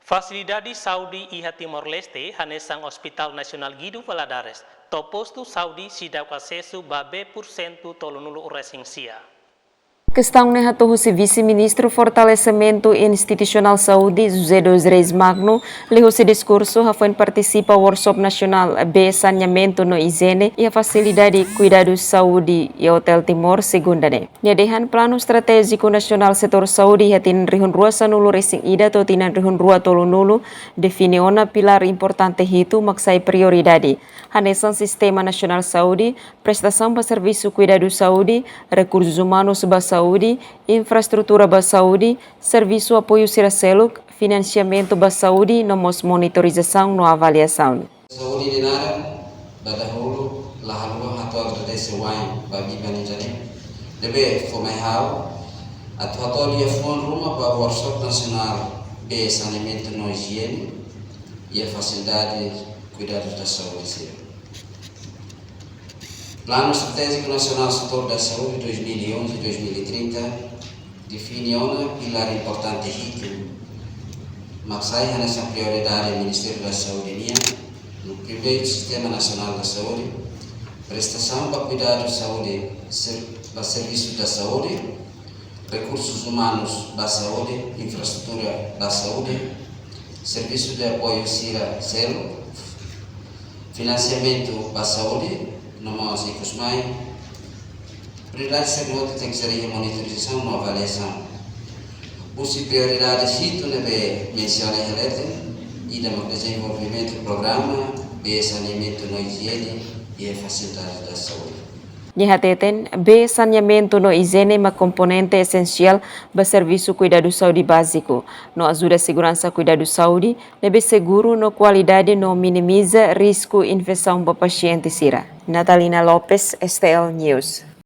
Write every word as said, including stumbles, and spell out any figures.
Fasilidade saúde iha Timor-Leste, hanesan Hospital Nasionál Guido Valadares, to'o postu saúde seidauk asesu ba bee pursentu tolunulu resin sia. Kestaun ne'e hato'o husi Vise-Ministru Fortalesimentu Institusionál Saúde, José dos Reis Magno, liuhusi diskursu hafoin partisipa workshop nasionál bee saneamentu no ijiene iha fasilidade kuidadu saúde iha Hotel Timor, Segunda ne'e. Nia dehan planu estratéjiku nasionál setór saúde iha tinan rihun rua sanulu resin ida to'o tinan rihun rua tolunulu define ona pilár importante hitu mak sai prioridade, hanesan Sistema Nasionál Saúde, prestasaun ba servisu kuidadu saúde, rekursus umanus ba saúde, infraestrutura ba saúde, servisu apoiu sira seluk, finansiamentu ba saúde, no mós monitorizasaun no avaliasaun. Saúde nia naran, ba dahuluk, la haluha hato'o agradese wa'in ba biban ida-ne'e, ne'ebé fó mai ha'u atu hato'o liafuan ruma ba workshop nasionál bee saneamentu no ijiene iha fasilidade kuidadu da saúde sira. Planu Estratéjiku Nasionál Setór da Saúde dois mil e onze, dois mil e trinta define ona pilár importante hitu mak sai hanesan prioridade Ministériu da Saúde nian. No primeiru, Sistema Nasionál da Saúde, prestasaun ba kuidadu saúde, ser-, ba servisu da saúde, rekursus umanus ba saúde, infraestrutura ba saúde, servisu de apoiu sira seluk, finansiamentu ba saúde, no mós ikus mai, prioridade sira-ne'e hotu tenke sai iha monitorizasaun no avaliasaun. Husi prioridade hitu ne'ebé mensiona iha leten, ida mak dezenvolvimentu programa bee saneamentu no ijiene iha fasilidade da saúde. Nia hateten, bee saneamentu no ijiene mak komponente esensiál ba servisu kuidadu saúde báziku, no ajuda seguransa kuidadu saúde ne'ebé seguru no kualidade no minimiza risku infesaun ba pasiente sira. Natalina Lopes, S T L News.